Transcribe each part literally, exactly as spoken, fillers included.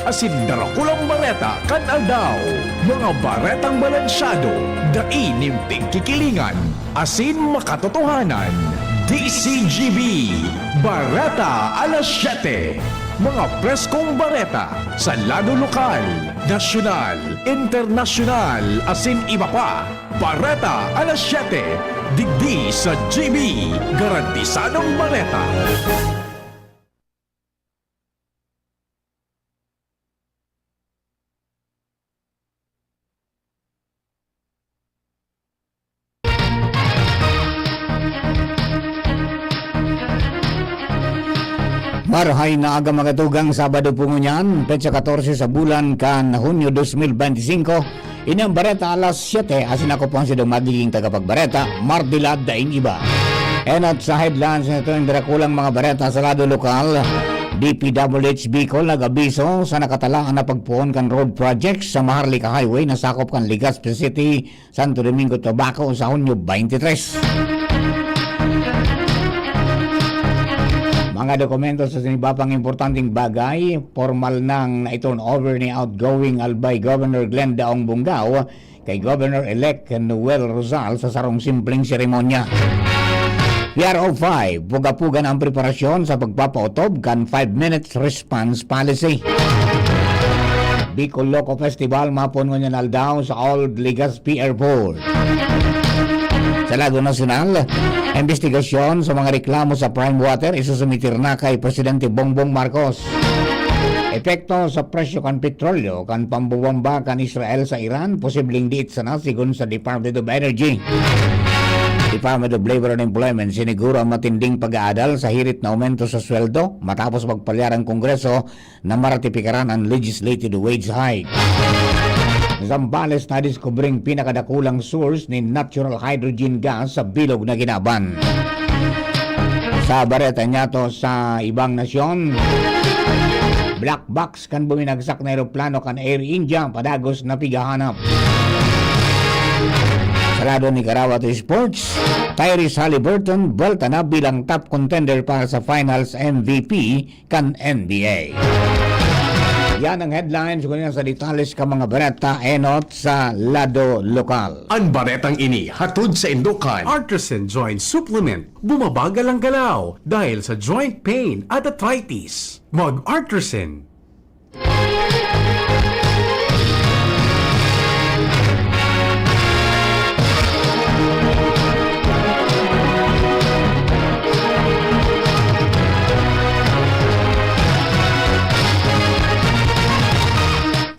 asin darakulang bareta kan aldaw. Mga baretang balansyado, dai nin pigkikilingan, asin makatotohanan. D C G B, Bareta Alas Siyete. Mga preskong bareta sa lado lokal, nasyonal, internasyonal, asin iba pa. Bareta Alas Siyete, digdi sa G B, garantisadong bareta. Marahay na aga, mga tugang, Sabado po ngunyan, petsa katorse sa bulan kan Hunyo dos mil benti singko. Ini ang Bareta Alas Siyete, asin ako po ang sidong magiging tagapagbareta, Mardila Daing Iba. Enot sa headlines nito, ang darakulang mga bareta sa lado lokal. D P W H Bicol nag-abiso sa nakatalaan na pagpoon kan road projects sa Maharlika Highway na sakop kan Legazpi City, Santo Domingo, Tabaco sa Hunyo twenty-three. Mga dokumento sa iba pang importanteng bagay, formal nang nai-turn over ni outgoing Albay Governor Glenn Daong Bungao kay Governor-elect Noel Rosal sa sarong simpleng seremonya. P R O five, puga-puga na ang preparasyon sa pagpapautob kan five minutes response policy. Bicol Loco Festival mapon ngunyan aldaw sa Old Legazpi Airport. Sa lado nasyonal, imbestigasyon sa mga reklamo sa Prime Water isusumitir na kay Presidente Bongbong Marcos. Epekto sa presyo kan petrolyo kan pambobomba kan Israel sa Iran, posibleng diit sana, sigon sa Department of Energy. Department of Labor and Employment siniguro ang matinding pag-aadal sa hirit na aumento sa sweldo matapos magpalyar ang Kongreso na maratipikaran ang legislated wage hike. Zambales, nadiskubreng pinakadakulang source nin natural hydrogen gas sa bilog na Guinabon. Sa bareta niyato sa ibang nasyon, black box kan buminagsak na eroplano kan Air India, padagos na pighahanap. Sa lado ni Karawa to Sports, Tyrese Halliburton, buwelta na bilang top contender para sa Finals M V P kan N B A. Yan ang headlines. Kung yan sa detalye kan mga bareta, enot sa lado lokal. An baretang ini hatod sa indukan. Artisan Joint Supplement. Bumabagal ang galaw dahil sa joint pain at arthritis. Mag-Artisan.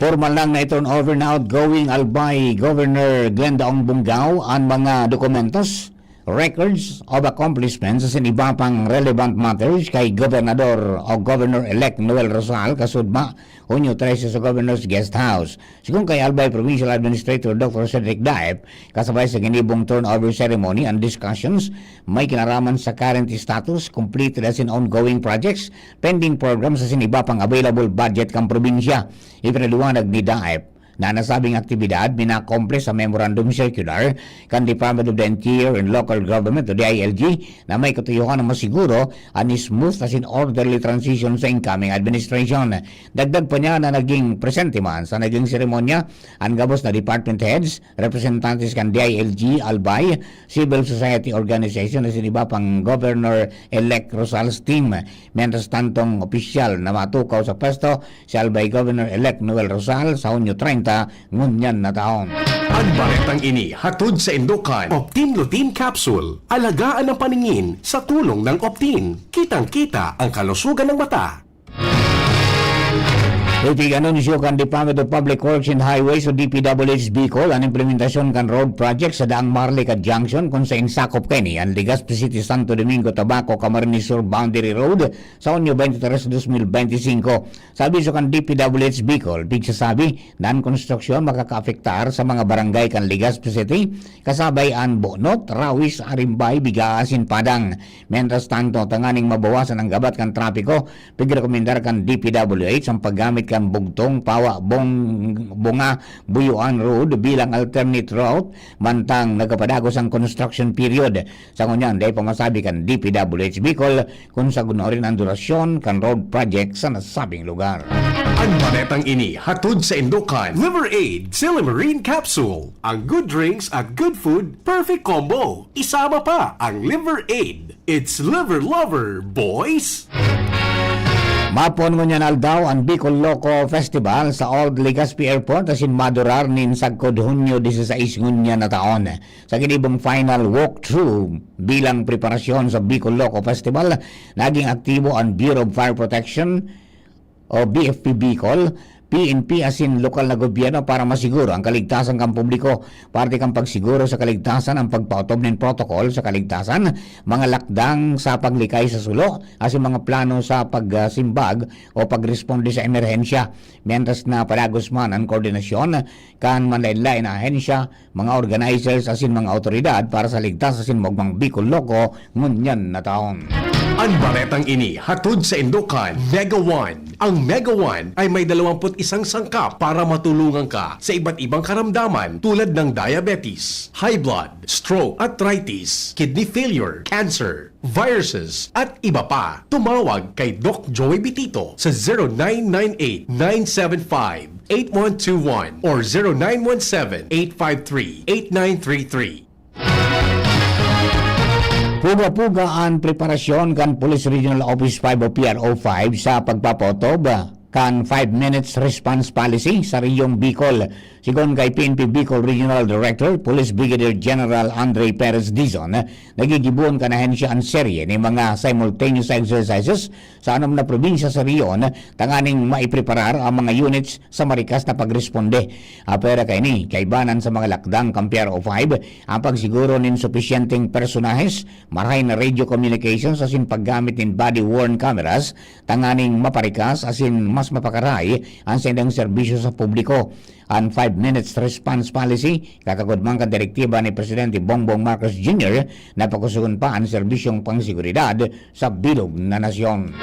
Pormal nang nai-turn over na outgoing Albay Governor Glenda Ong Bungao an mga dokumentos, records of accomplishments asin iba pang relevant matters kay Gobernador o Governor-elect Noel Rosal kasudma Hunyo trese sa Governor's Guest House. Sigon kay Albay Provincial Administrator Doctor Cedric Daep, kasabay sa ginibong turnover ceremony and discussions, may kinaraman sa current status, completed asin ongoing projects, pending programs asin iba pang available budget kan probinsya. Ipinaliwanag ni Daep na nasabing aktibidad minakomple sa Memorandum Circular kan Department of the Interior and Local Government o D I L G na may katuyohan na masiguro an smooth asin orderly transition sa incoming administration. Dagdag pa niya na naging presente man sa naging seremonya an gabos na department heads, representantes kan D I L G, Albay, civil society organization asin iba pang Governor-elect Rosal's team. Mientras tantong opisyal na matukaw sa pwesto si Albay Governor-elect Noel Rosal sa Hunyo treinta ngunyan na taon. An baretang ini hatod sa indukan. Optin Lutein Capsule. Alagaan ang paningin sa tulong ng Optin. Kitang-kita ang kalusugan ng mata. Ipig-anunsyo kan Department of Public Works and Highways o D P W H Bicol an implementasyon kan road project sa Daang Maharlika Junction, kun saen sakop kaini an Legazpi City, Santo Domingo, Tabaco, Camarines Sur Boundary Road sa Hunyo twenty-three, dos mil benti singko. Sa abiso kan D P W H Bicol, pigsasabi na an konstruksyon makakaapektar sa mga barangay kan Legazpi City, kasabay an Bonot, Rawis, Arimbay, Bigaa asin Padang. Mientras tanto, tanganing mabawasan ang gabat kan trapiko, pigrekomendar kan D P W H ang paggamit kan bugtong Pawa Bong-, Bunga Buyuan Road bilang alternate route mantang nagpapadagos ang construction period. Sa ngunyan, dai pa masabi kan D P W H Bicol kun sagkod na orin an durasyon kan road project sa nasabing lugar. Ang baretang ini hatod sa indokan Liver Aid Silymarin Capsule. Ang good drinks at good food, perfect combo. Isama pa ang Liver Aid. It's Liver Lover, boys! Mapon ngunyan aldaw an Bicol Loco Festival sa Old Legazpi Airport asin madurar nin sagkod Hunyo dieciséis ngunyan na taon. Sa ginibong final walkthrough bilang preparasyon sa Bicol Loco Festival, naging aktibo an Bureau of Fire Protection o B F P Bicol, P N P asin lokal na gobyerno para masiguro ang kaligtasan kan publiko. Parte kan pagsiguro sa kaligtasan ang pagpaotob nin protocol sa kaligtasan, mga lakdang sa paglikay sa sulo, asin mga plano sa pagsimbag o pagresponde sa emerhensya. Mientras na padagos man an koordinasyon kan manlaen-laen na ahensya, mga organizers asin mga awtoridad para sa ligtas asin maogmang Bicol Loco ngunyan na taon. An baretang ini hatod sa indokan Mega One. Ang Mega One ay may dalawampu't isang sangkap para matulungan ka sa iba't ibang karamdaman tulad ng diabetes, high blood, stroke, arthritis, kidney failure, cancer, viruses, at iba pa. Tumawag kay Doc Joey Bitito sa zero nine nine eight nine seven five eight one two one or zero nine one seven eight five three eight nine three three. Puga-puga an preparasyon kan Police Regional Office five o P R O five sa pagpapaotob kan five minutes response policy sa Reyong Bicol. Sigon kay P N P Bicol Regional Director, Police Brigadier General Andre Perez Dizon, nagigibohon kan ahensya an serye nin mga simultaneous exercises sa anom na probinsya sa rehiyon tanganing maipreparar ang mga units sa marikas na pagresponde. Apwera kaini, kaibanan sa mga lakdang kan P R O five, ang pagsiguro nin supisyenteng personahes, marahay na radio communications asin paggamit nin body-worn cameras tanganing maparikas asin mas mapakarahay ang saindang serbisyo sa publiko. An five minutes response policy, katakod man kan direktiba ni Presidente Bongbong Marcos Junior na pakusogon pa an serbisyong pangsiguridad sa bilog na nasyon.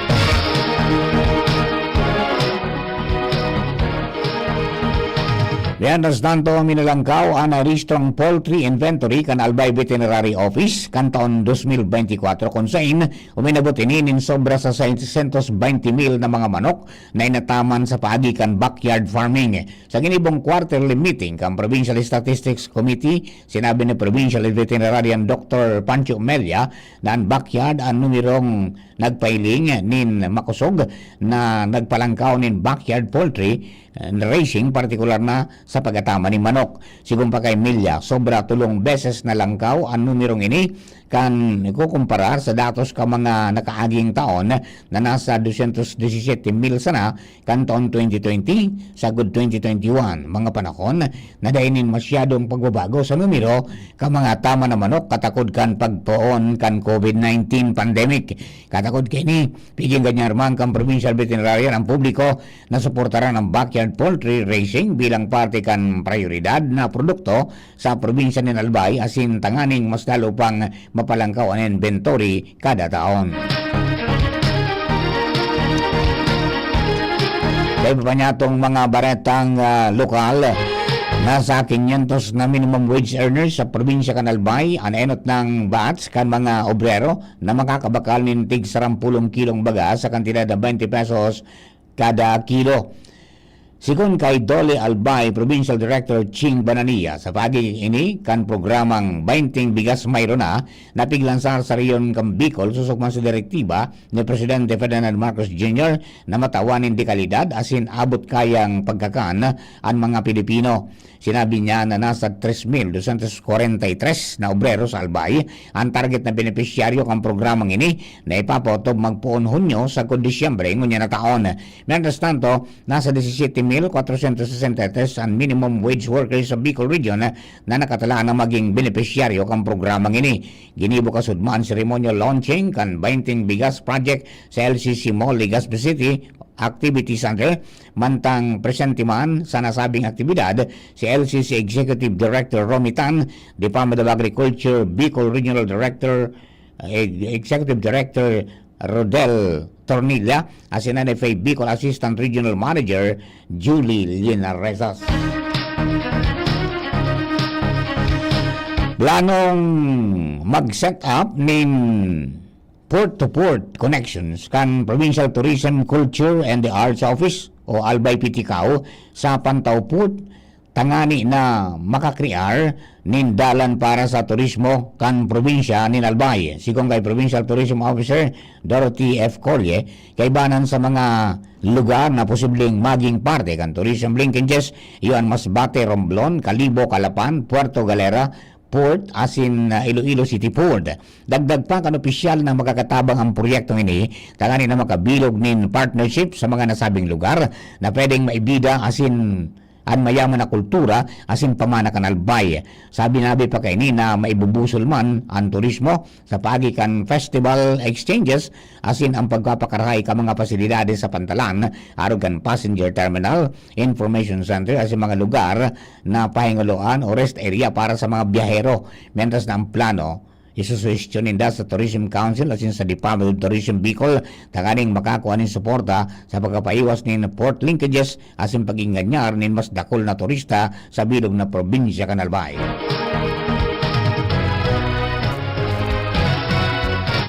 Mientras tanto, minalangkaw an narehistrong poultry inventory kan Albay Veterinary Office kan taon dos mil benti kwatro, kun sain uminabot ini nin sobra sa seiscientos benti mil na mga manok na inataman sa paagi kan backyard farming. Sa ginibong quarterly meeting kan Provincial Statistics Committee, sinabi ni Provincial Veterinarian Doctor Pancho Melia na an backyard an numerong nagpahiling nin makosog na nagpalangkaw nin backyard poultry, eh, raising, partikular na sa pag-ataman nin manok. Sigon pa kay Melia, sobra tolong beses na langkaw an numerong ini kan ikukumparar sa datos kan mga nakaaging taon na nasa dosyentos disisete mil sana kan taon twenty twenty sagkod twenty twenty-one, mga panahon na dai nin masyadong pagbabago sa numero kan mga ataman na manok katakod kan pagpoon kan COVID nineteen pandemic. Katakod kaini, pigin ganyan man kan Provincial Veterinarian ang publiko na suportaran ang backyard poultry raising bilang parte kan prayoridad na produkto sa probinsya nin Albay asin tanganing mas lalo pang mapalangkaw an inventory kada taon. Sa iba pa niyatong mga baretang, ah, lokal, nasa quinientos na minimum wage earners sa probinsya kan Albay an enot na batch kan mga obrero na makakabakal nin tig sarampulong kilong baga sa kantidad na twenty pesos kada kilo. Sigon kay Dolly Albay, Provincial Director Ching Banania, sa paagi ini kan programang Bainting Bigas Mayroon Na, na piglansar sa rehiyon kan Bicol, sosog man sa direktiba ni Presidente Ferdinand Marcos Junior na matawan nin dekalidad asin abot kayang pagkakan an mga Pilipino. Sinabi niya na nasa tres mil dosyentos kwarenta y tres na obrero sa Albay an target na benepisyaryo kan programang ini na ipapaotob magpoon Hunyo sagkod Disyembre ngunyan na taon. Mientras tanto, nasa disisete mil kwatrosyentos sesenta y tres an minimum wage workers sa Bicol Region na nakatalaan na maging benepisyaryo kan programang ini. Ginibo kasudma an seremonya launching kan Bainting Bigas Project sa L C C Mall, Legazpi City Activity Center. Mantang presente man sa nasabing aktibidad si L C C Executive Director Romy Tan, Department of Agriculture Bicol Regional Director, eh, Executive Director Rodel Tornilla, asin an N F A Bicol Assistant Regional Manager Julie Linaresas. Planong mag-set up nin port-to-port connections kan Provincial Tourism, Culture and the Arts Office o Albay Piticao sa Pantao Port, tangani na makakrear nin dalan para sa turismo kan probinsya nin Albay. Sigon kay Provincial Tourism Officer Dorothy F. Colle, kaibanan sa mga lugar na posibleng maging parte kan tourism linkages, iyo an Masbate, Romblon, Kalibo, Calapan, Puerto Galera, Port asin, ah, Iloilo City Port. Dagdag pa kan opisyal na makakatabang ang proyektong ini, tangani na makabilog nin partnership sa mga nasabing lugar na pwedeng maibida asin an mayaman na kultura asin pamana kan Albay. Sabi-nabi pa kaini na maibubusol man an turismo sa paagi kan festival exchanges asin ang pagpapakarahay kan mga pasilidades sa pantalan, arog kan passenger terminal, information center asin mga lugar na pahinguloan o rest area para sa mga biyahero, mientras na ang plano isusuhestyon ninda sa Tourism Council asin sa Department of Tourism Bicol tanganing makakua nin suporta sa pagkapaiwas nin port linkages asin pag-inganyar nin mas dakul na turista sa bilog na probinsya kan Albay.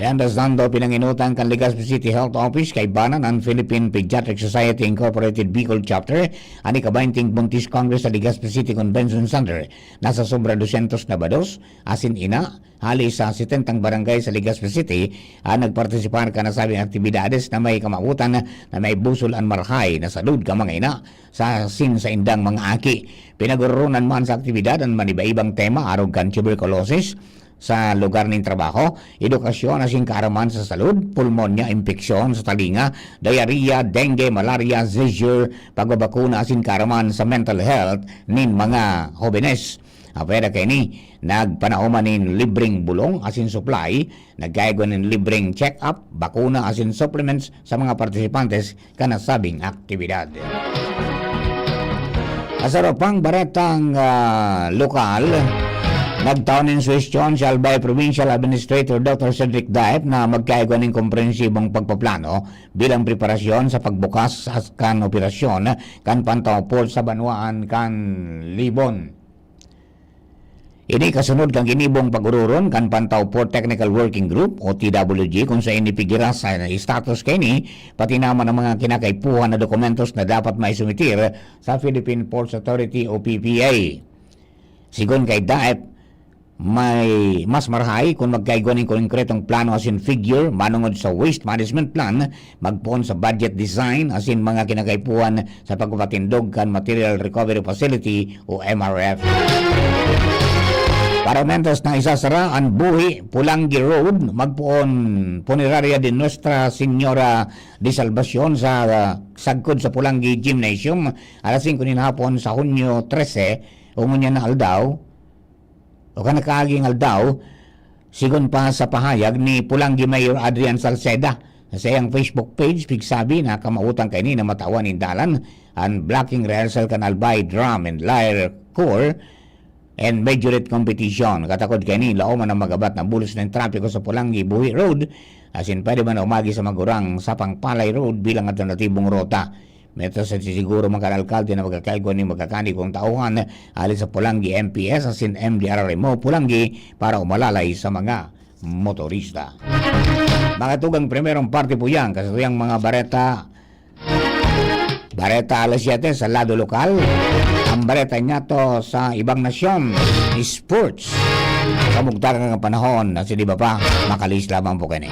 Mientras tanto, pinanginutan kan Legazpi City Health Office kaibanan an Philippine Pediatric Society Incorporated Bicol Chapter an ika-baynting Buntis Congress sa Legazpi City Convention Center na sa sobra dosyentos na bados asin ina hali sa setentang barangay sa Legazpi City ang nagpartisipar kan nasabing aktibidades na may kamawotan na maibusol an marahay na salud kan mga ina sa asin saindang mga aki. Pinag-ororonan man sa aktibidad an maniba-ibang tema arog kan tuberculosis sa lugar nin trabaho, edukasyon asin kaaraman sa salud, pulmonya, impeksyon sa talinga, diarrhea, dengue, malaria, seizure, pagbabakuna asin kaaraman sa mental health nin mga hobenes. Apwera kaini, nagpanaoman nin libreng bulong asin supply, nagkaigwa nin libreng check-up, bakuna asin supplements sa mga partisipantes kan nasabing aktibidad. Sa saro pang baretang, ah, lokal, nagtao nin suhestyon si Albay Provincial Administrator Doctor Cedric Daep na magkaigwa nin komprehensibong pagpaplano bilang preparasyon sa pagbukas as-, kan operasyon kan Pantao Port sa banwaan kan Libon. Ini kasunod kan ginibong pag-ororon kan Pantao Port Technical Working Group o T W G, kun saen ipigiras sa status kaini, pati naman ang mga kinakaipuhan na dokumentos na dapat maisumitir sa Philippine Ports Authority o P P A. Sigon kay Daep, may mas marahay kun magkaigwa nin konkretong plano asin figure manongod sa waste management plan, magpoon sa budget design asin mga kinakaipuhan sa pagpapatindog kan Material Recovery Facility o M R F. Para mentas na isasara an Buhi Pulangi Road, magpoon Funeraria de Nuestra Señora de Salvacion sa, ah, sagkod sa Pulangi Gymnasium, alas singko nin hapon sa Hunyo trese, o ngunyan na aldaw, o kan nakaaging aldaw, sigon pa sa pahayag ni Pulangi Mayor Adrian Salceda sa iyang Facebook page, pigsabi na kamawotan kaini na matawan nin dalan an blocking rehearsal kan Albay Drum and Lyre Corps and Majorette Competition. Katakod kaini, laoman an magabat na bulos nin trapiko sa Pulangi Buhi Road, asin pwede man na umagi sa Magurang sa Pangpalay Road bilang alternatibong rota. Mientras, nagsisiguro man kan alkalde na magkakaigwa nin magkakanigong tauhan hali sa Pulangi M P S asin M D R R M O Pulangi para umalalay sa mga motorista. Mga tugang, primerong parte po yan, kasatuyang mga bareta, bareta alas siyete sa lado lokal. Ang bareta niya to sa ibang nasyon, sports. Kamugtakan ng panahon, na si di ba pa, makalis lamang po kayo.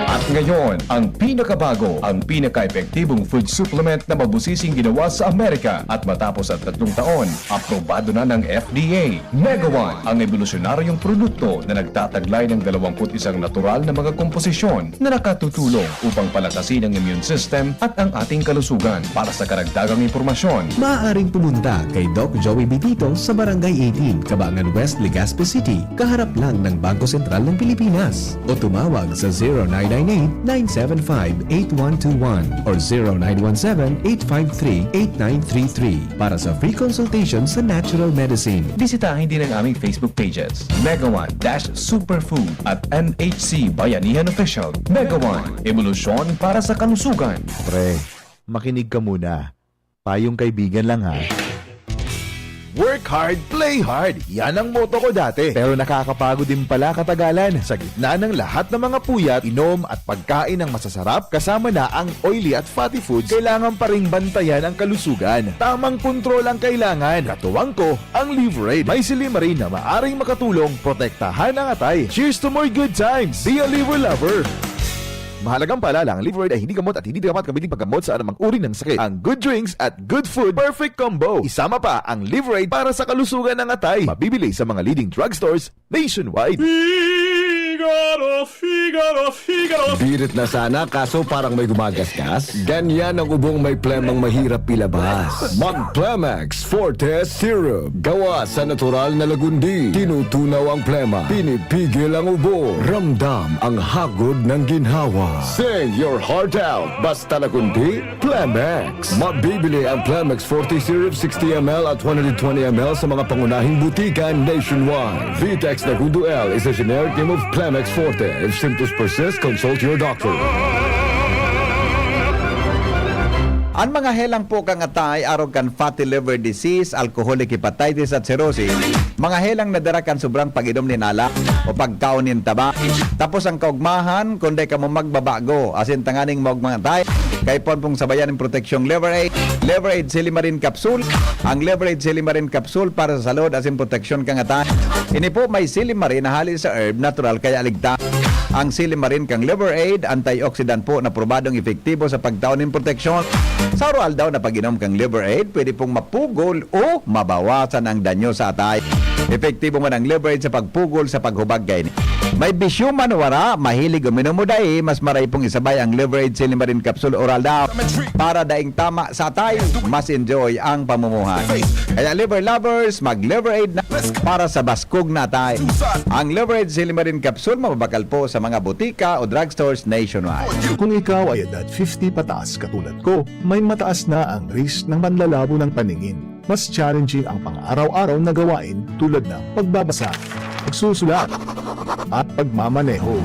At ngayon, ang pinakabago, ang pinaka-epektibong food supplement na mabusising ginawa sa Amerika. At matapos ang tatlong taon, aprobado na ng F D A. Mega One, ang ebolusyonaryong produkto na nagtataglay ng dalawampu't isang natural na mga komposisyon na nakatutulong upang palakasin ang immune system at ang ating kalusugan. Para sa karagdagang impormasyon, maaaring pumunta kay Doc Joey Bitito sa Barangay eighteen, Cabangan West, Legazpi City, kaharap lang ng Bangko Sentral ng Pilipinas. O tumawag sa zero nine nine eight, nine seven five, eight one two one or zero nine one seven, eight five three, eight nine three three para sa free consultation sa natural medicine. Bisitahin din ang aming Facebook pages, Mega One dash Superfood at M H C Bayanihan Official. Mega One, ebolusyon para sa kalusugan. Pre, makinig ka muna. Payong kaibigan lang, ha. Work hard, play hard. Yan ang motto ko dati. Pero nakakapagod din pala katagalan. Sa gitna ng lahat ng mga puyat, inom at pagkain ng masasarap, kasama na ang oily at fatty foods, kailangan pa ring bantayan ang kalusugan. Tamang kontrol ang kailangan. Katuwang ko, ang Liverade. May silymarin na maaring makatulong protektahan ang atay. Cheers to more good times! Be a Liver Lover! Mahalagang paalala, ang Liverade ay hindi gamot at hindi dapat gamitin paggamot sa anumang uri ng sakit. Ang good drinks at good food, perfect combo. Isama pa ang Liverade para sa kalusugan ng atay. Mabibili sa mga leading drugstores nationwide. Figaro, Figaro, Figaro. Birit na sana, kaso parang may gumagasgas. Ganyan ang ubong may plemang mahirap ilabas. Mag Plemex Forte Syrup. Gawa sa natural na lagundi. Tinutunaw ang plema. Pinipigil ang ubo. Ramdam ang hagod ng ginhawa. Sing your heart out. Basta lagundi, Plemex. Mabibili ang Plemex forty Syrup sixty M L at one hundred twenty M L sa mga pangunahing butika nationwide. Vitex Nagudo L is a generic name of Plemex Forte. If symptoms persist, consult your doctor. An mga helang po kan atay arog kan fatty liver disease, alcoholic hepatitis at cirrhosis, mga helang nadara kan sobrang pag-inom nin alak o pagkaon nin taba. Tapos ang kaugmahan, kun dai kamo magbabago, asin tanganing maogma an atay, kaipuhan pong sabayan nin proteksyong Liver Aid, Liver Aid Silimarin Capsule. Ang Liver Aid Silimarin Capsule para sa salud asin proteksyon kan atay. Ini po may silimarin na hali sa herb, natural kaya ligtas. Ang silimarin kan Liver Aid, antioxidant po na probadong epektibo sa pagtao nin proteksyon. Sa aroaldaw na pag-inom kan Liver Aid, pwede pong mapugol o mabawasan ang danyo sa atay. Epektibo man ang Liver Aid sa pagpugol sa paghubag kaini. May bisyo man o wara, mahilig uminom o dai, mas maray pong isabay ang Liver Aid Silimarin Capsule aroaldaw para daing tama sa atay, mas enjoy ang pamumuhay. Kaya Liver Lovers, mag Liver Aid na para sa baskog na atay. Ang Liver Aid Silimarin Capsule mababakal po sa mga butika o drugstores nationwide. Kung ikaw ay edad fifty pataas katulad ko, may mataas na ang risk ng panlalabo ng paningin. Mas challenging ang pang-araw-araw na gawain tulad ng pagbabasa, pagsusulat, at pagmamaneho.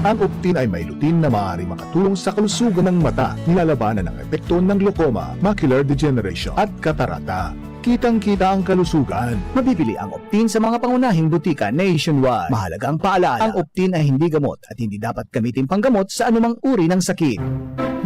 Ang Optin ay may lutein na maaaring makatulong sa kalusugan ng mata, nilalabanan ang epekto ng glaucoma, macular degeneration, at katarata. Kitang-kita ang kalusugan. Mabibili ang Optin sa mga pangunahing butika nationwide. Mahalagang paalala, ang Optin ay hindi gamot at hindi dapat gamitin panggamot sa anumang uri ng sakit.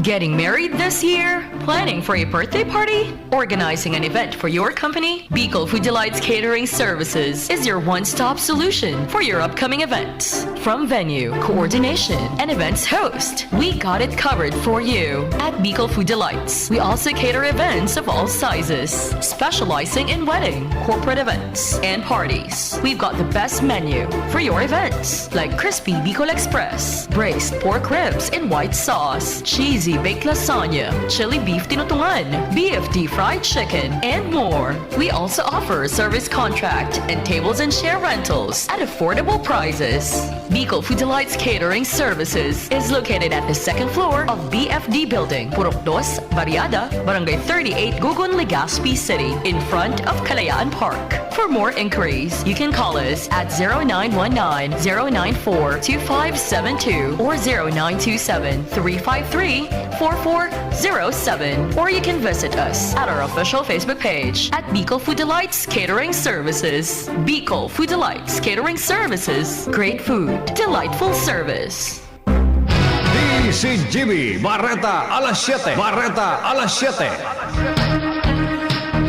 Getting married this year? Planning for a birthday party? Organizing an event for your company? Bicol Food Delights Catering Services is your one-stop solution for your upcoming events. From venue, coordination, and events host, we got it covered for you. At Bicol Food Delights, we also cater events of all sizes, specializing in wedding, corporate events, and parties. We've got the best menu for your events, like crispy Bicol Express, braised pork ribs in white sauce, cheesy baked lasagna, chili beef tinutungan, B F D fried chicken, and more. We also offer service contract and tables and chair rentals at affordable prices. Bicol Food Delights Catering Services is located at the second floor of B F D Building, Purok Dos, Barriada, Barangay thirty-eight, Gugun, Legazpi City, in front of Kalayaan Park. For more inquiries, you can call us at zero nine one nine, zero nine four, two five seven two or zero nine two seven, three five three, four four zero seven, or you can visit us at our official Facebook page at Bicol Food Delights Catering Services. Bicol Food Delights Catering Services. Great food, delightful service. D C G B, Bareta alas siyete. Bareta alas siyete.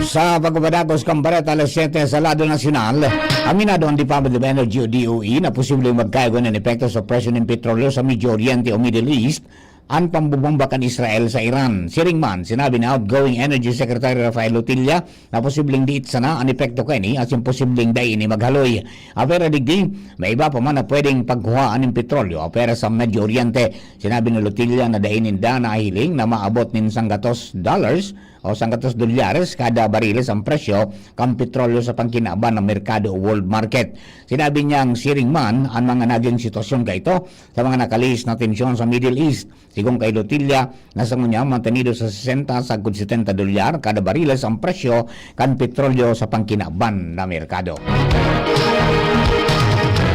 Sa pagpapadagos kan Bareta alas siyete sa lado nasyonal, aminado ang Department of Energy o D O E na posibleng magkaigwa nin epekto sa presyo nin petrolyo sa Medio Oriente o Middle East an pambobomba kan Israel sa Iran. Siring man, sinabi ni outgoing Energy Secretary Rafael Lotilla na posibleng diit sana an epekto kaini asin posibleng dai ini maghaloy. Apwera digdi, may iba pa man na pwedeng pagkuhaan nin petrolyo apwera sa Medio Oriente. Sinabi ni Lotilla na dai ninda nahihiling na maabot nin sanggatos dollars o sanggatos dolyares kada bariles ang presyo kan petrolyo sa pangkinaban na merkado o world market. Sinabi niyang siring man an mga naging sitwasyon kaito sa mga nakalihis na tensyon sa Middle East. Sigon kay Lotilla, na sa ngunyan mantenido sa sesenta sagkod setenta dolyar kada bariles ang presyo kan petrolyo sa pangkinaban na merkado.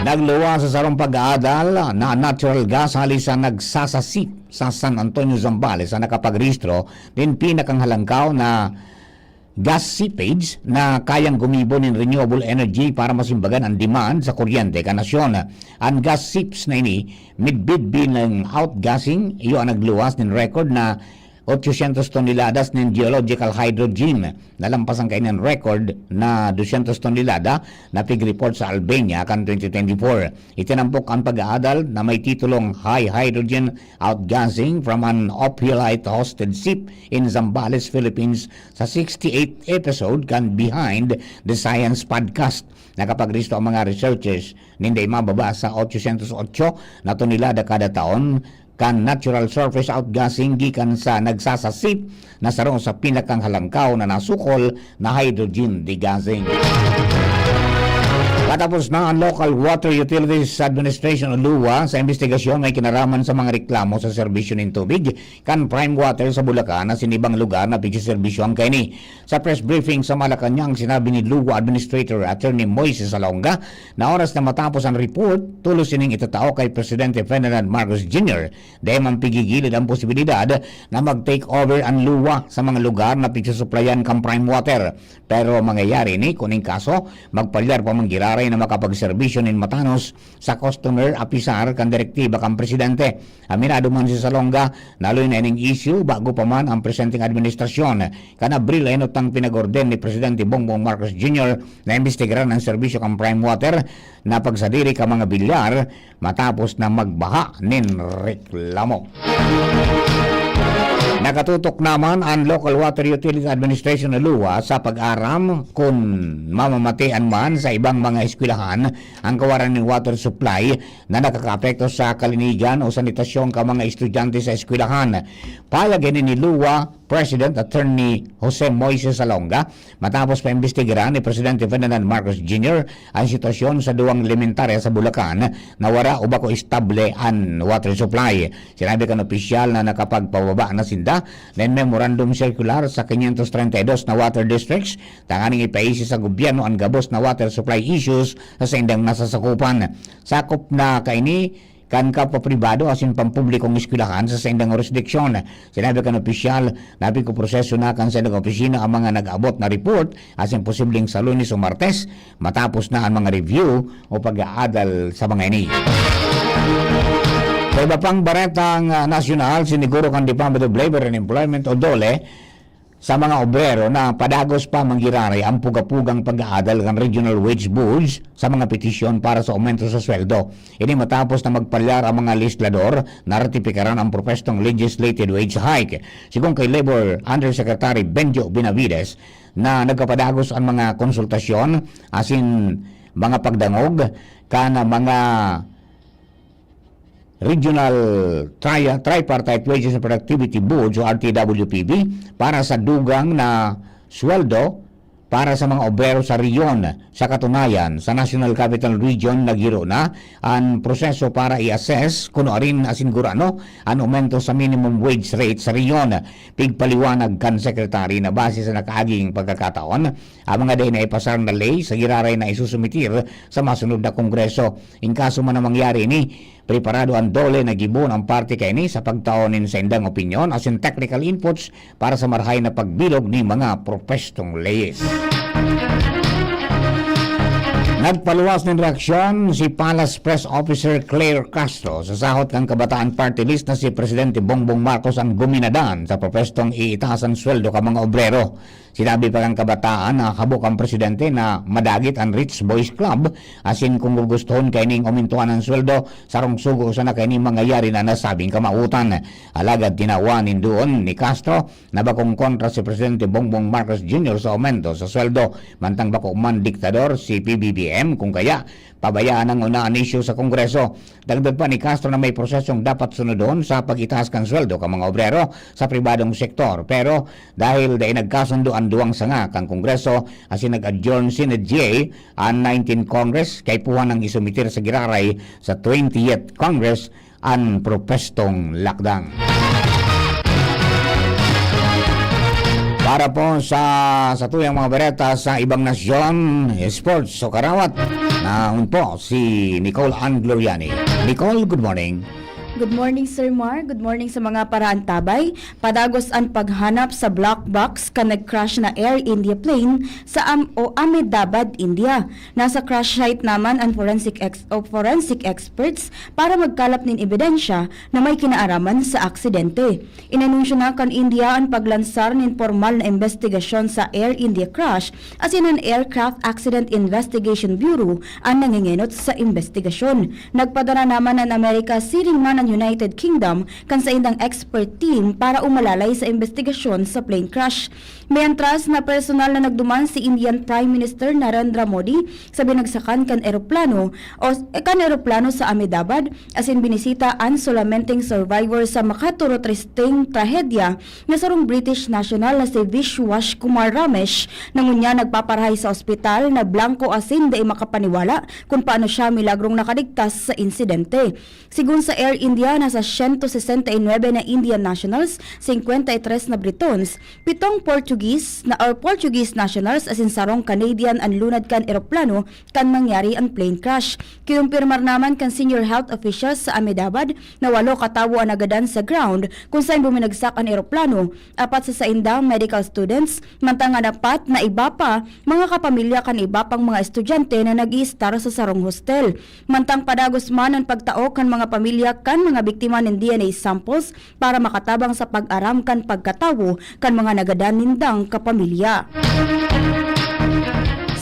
Nagluwas sa sarong pag-aadal na natural gas hali sa nagsasasip sa San Antonio, Zambales, sa nakapagrehistro nin pinakang halangkaw na gas seepage na kayang gumibo nin renewable energy para masimbagan an demand sa kuryente kan nasyon. An gas seeps na ini midbid bilang outgassing, iyo an nagluwas nin record na ochocientos toneladas nin geological hydrogen. Nalampasan kaini an record na dosyentos tonelada na pig-report sa Albania kan twenty twenty-four. Itinampok an pag-aadal na may titulong High Hydrogen Outgassing from an Ophiolite Hosted Seep in Zambales, Philippines sa sixty-eighth episode kan Behind the Science podcast. Nakapagresto ang mga researchers nin dai mababa sa ochocientos ocho na tonelada kada taon kan natural surface outgassing gikan sa nagsasasip na saro sa pinakang halangkaw na nasukol na hydrogen degassing. Katapos na an Local Water Utilities Administration o luwa sa imbestigasyon may kinaraman sa mga reklamo sa serbisyo nin tubig kan Prime Water sa Bulacan na sinibang lugar na pigsiserbisyohan kaini. Sa press briefing sa Malacañang, sinabi ni luwa Administrator Attorney Moises Alonga na oras na matapos ang report, tolos ining itatao kay Presidente Ferdinand Marcos Junior. Dai man pigigilid ang posibilidad na mag-take over an luwa sa mga lugar na pigsusuplayan kan Prime Water. Pero mangyayari ini kun in kaso, magpalyar pa man giraray na makapagserbisyo nin matanos sa customer, apisar kan direktiba kan presidente. Aminado man si Salonga na haloy na ining issue bago pa man ang presenteng administrasyon. Kan Abril, enot tang pinag-orden ni Presidente Bongbong Marcos Junior na imbestigaran ang serbisyo kan Prime Water na pagsadiri kan mga bilyar matapos na magbaha nin reklamo. Nakatutok naman ang Local Water Utility Administration o luwa sa pag-aram kun mamamatean man sa ibang mga eskwelahan ang kawaran nin water supply na nakakaapekto sa kalinigan o sanitasyon kan mga estudyante sa eskwelahan. Pahayag ini ni luwa President Attorney Jose Moises Salonga matapos paimbestigaran ni Presidente Ferdinand Marcos Junior ang sitwasyon sa duwang elementarya sa Bulacan na wara o bako estable an water supply. Sinabi kan opisyal na nakapagpababa na sinda nin memorandum circular sa quinientos treinta y dos na water districts tanganing ipaisi sa gobyerno an gabos na water supply issues sa saindang nasasakupan. Sakop na kaini kan kapwa pribado asin pampublikong eskwelahan sa saindang jurisdiksyon. Sinabi kan opisyal na pigpoproseso na kan saindang opisina ang mga nag-abot na report asin posibleng sa Lunes o Martes matapos na ang mga review o pag-aadal sa mga ini. Sa iba pang baretang, ah, nasyonal, siniguro kan Department of Labor and Employment o DOLE sa mga obrero na padagos pa man giraray ang puga-pugang pag-aadal kan Regional Wage Boards sa mga petisyon para sa aumento sa sweldo. Ini matapos na magpalyar ang mga legislador na ratipikaran ang propestong legislated wage hike. Sigon kay Labor Undersecretary Benjo Benavides na nagkapadagos ang mga konsultasyon asin mga pagdangog kan mga Regional Tri-, Tripartite Wages and Productivity Boards o R T W P B para sa dugang na sweldo para sa mga obrero sa rehiyon. Sa katunayan, sa National Capital Region, naghiro na an proseso para i-assess kun arin asin gurano an aumento sa minimum wage rate sa rehiyon. Pigpaliwanag kan Secretary na base sa nakaaging pagkakataon, ang mga dai naipasar na ley sa giraray na isusumitir sa masunod na Kongreso. In kaso man na mangyari ini, preparado an DOLE na gibohon an parte kaini sa pagtao nin saindang opinyon asin technical inputs para sa marahay na pagbilog nin mga propestong leyes. Nagpaluwas nin reaksyon si Palace Press Officer Claire Castro sa sahot kan Kabataan Party List na si Presidente Bongbong Marcos ang guminadan sa propestong iitaas an sweldo kan mga obrero. Sinabi pa kan Kabataan na habo kan presidente na madagit an Rich Boys Club, asin kung gugustuhon kaining umintuan an sweldo, sarong sugo sana kaining mangyayari na nasabing kamawotan. Alagad tinawan nin duon ni Castro na bakong kontra si Presidente Bongbong Marcos Junior sa aumento sa sweldo, mantang bako man diktador si P B B M, kung kaya pabayaan na ngona an isyu sa Kongreso. Dagdag pa ni Castro na may prosesong dapat sunodon sa pag-itaas kan sweldo kan mga obrero sa pribadong sektor. Pero dahil dai nagkasundo an duwang sanga kan Kongreso asin nag-adjourn sine die an nineteenth Congress, kaipuhan nang isumitir sa giraray sa twentieth Congress an propestong lakdang. Para po sa, sa tuyang mga bareta sa ibang nasyon, sports o karawat, naon po si Nicole Ann Gloriani. Nicole, good morning. Good morning, Sir Mar. Good morning sa mga paraantabay. Padagos an paghanap sa black box kan nag-crash na Air India plane sa Am-, o Ahmedabad, India. Nasa crash site naman an forensic ex-, o forensic experts para magkalap nin ebidensya na may kinaaraman sa aksidente. Inanunsyo na kan India an paglansar nin pormal na imbestigasyon sa Air India crash, asin an Aircraft Accident Investigation Bureau an nangengenot sa imbestigasyon. Nagpadara naman an Amerika siring man an United Kingdom kan saindang expert team para umalalay sa imbestigasyon sa plane crash. Mientras na personal na nagduman si Indian Prime Minister Narendra Modi sa binagsakan kan eroplano o s-, kan eroplano sa Ahmedabad, asin binisita an solamenteng survivor sa makaturo-tristing trahedya na sarong British national na si Vishwash Kumar Ramesh, na ngunyan nagpaparahay sa ospital na blangko asin dai makapaniwala kun paano siya milagrong nakaligtas sa insidente. Sigon sa Air India, nasa siyento sesenta y nuebe na Indian nationals, singkwenta y tres na Britons, pitong Portuguese na or Portuguese nationals asin sarong Canadian an lunad kan eroplano kan nangyari an plane crash. Kinumpirmar naman kan senior health officials sa Ahmedabad na walo ka tawo an nagadan sa ground kun saen buminagsak an eroplano, apat sa sainda medical students, mantang an apat na iba pa, mga kapamilya kan iba pang mga estudyante na nag-iistar sa sarong hostel. Mantang padagos man an pagtao kan mga pamilya kan mga biktima nin D N A samples para makatabang sa pag-aram kan pagkatawo kan mga nagadan nindang kapamilya.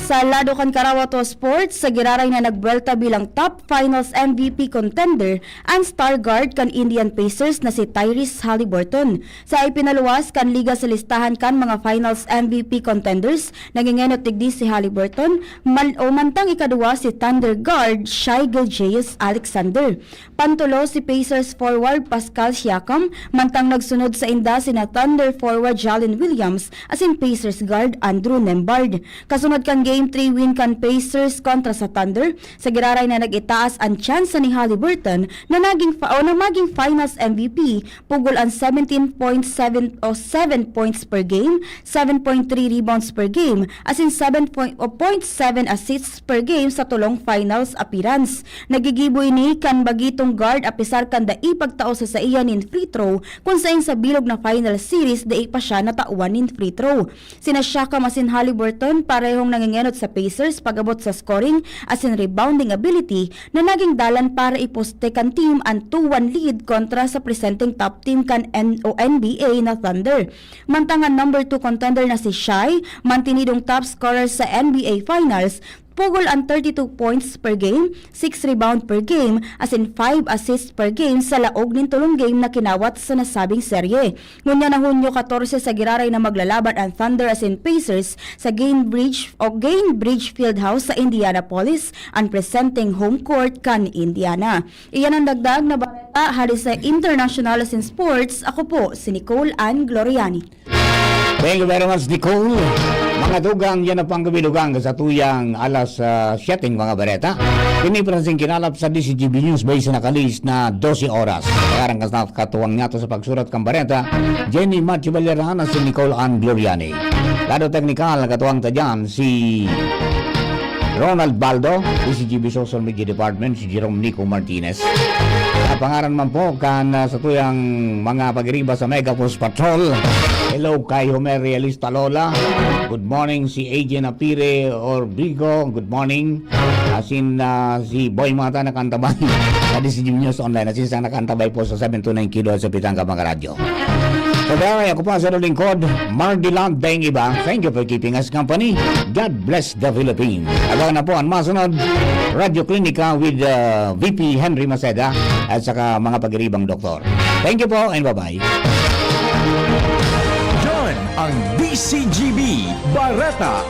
Sa lado kan Karawato Sports, sa giraray na nagbuwelta bilang top finals M V P contender an star guard kan Indian Pacers na si Tyrese Haliburton. Sa ipinaluwas kan liga sa listahan kan mga finals M V P contenders, nangengenot digdi si Haliburton, man-, o mantang ikaduwa si Thunder guard Shai Gilgeous-Alexander. Pantulo si Pacers forward Pascal Siakam, mantang nagsunod sainda sina Thunder forward Jalen Williams asin Pacers guard Andrew Nembhard. Kasunod kan Game three win kan Pacers kontra sa Thunder, sa giraray na nag-itaas an tsansa ni Haliburton na naging fa-, o na maging finals M V P, pugol an seventeen point seven o seven points per game, seven point three rebounds per game, asin seven point, o point seven assists per game sa tolong finals appearance. Nagigibo ini kan bagitong guard apisar kan dai pagtao sa saiya nin free throw, kun saen sa bilog na final series dai pa siya natawan nin free throw. Sina Siakam asin Haliburton parehong nangengenot sa Pacers pag-abot sa scoring asin rebounding ability na naging dalan para iposte kan team an two one lead kontra sa presenteng top team kan N-, o N B A na Thunder. Mantang an number two contender na si Shai, mantinidong top scorer sa N B A Finals, pugol an thirty-two points per game, six rebound per game, asin five assists per game sa laog nin tolong game na kinawat sa nasabing serye. Ngunyan na Hunyo katorse sa giraray na maglalaban an Thunder asin Pacers sa Gainbridge o Gainbridge Fieldhouse sa Indianapolis, an presenteng home court kan Indiana. Iyan an dagdag na bareta hali sa international asin sports. Ako po si Nicole Ann Gloriani. Thank you very much, Nicole. Mga tugang, yan ang pangkabilugang sa tuyang alas, ah, siyete ng mga bareta. Ini pa rin kinalap sa D C G B News Base na kalis na dose oras. Karang kas-, katuwang niya to sa pagsurat kang bareta, Jenny Machi Valera na si Nicole Ann Gloriani. Lado teknikal, katuwang ta dyan, si Ronald Baldo, D C G B Social Media Department, si Jerome Nico Martinez. Sa pangaran man po kan, ah, sa tuyang mga pagiriba sa Mega Force Patrol, hello kay Homer Realista Lola. Good morning, si A J Napire Orbigo. Good morning. Asin, ah, si Boy Mata nakantabay sa D C G News Online. Asin sa nakantabay po sa seven two nine Kilo sa Pitang Kabang Radyo. So, there, ako po ang sa lingkod, Mardiland Deng Iba. Thank you for keeping us company. God bless the Philippines. Abangan na po ang masunod, Radyo Klinika with, uh, V P Henry Maceda at saka mga pagiribang doktor. Thank you po and bye-bye. Yan ang D C G B, Bareta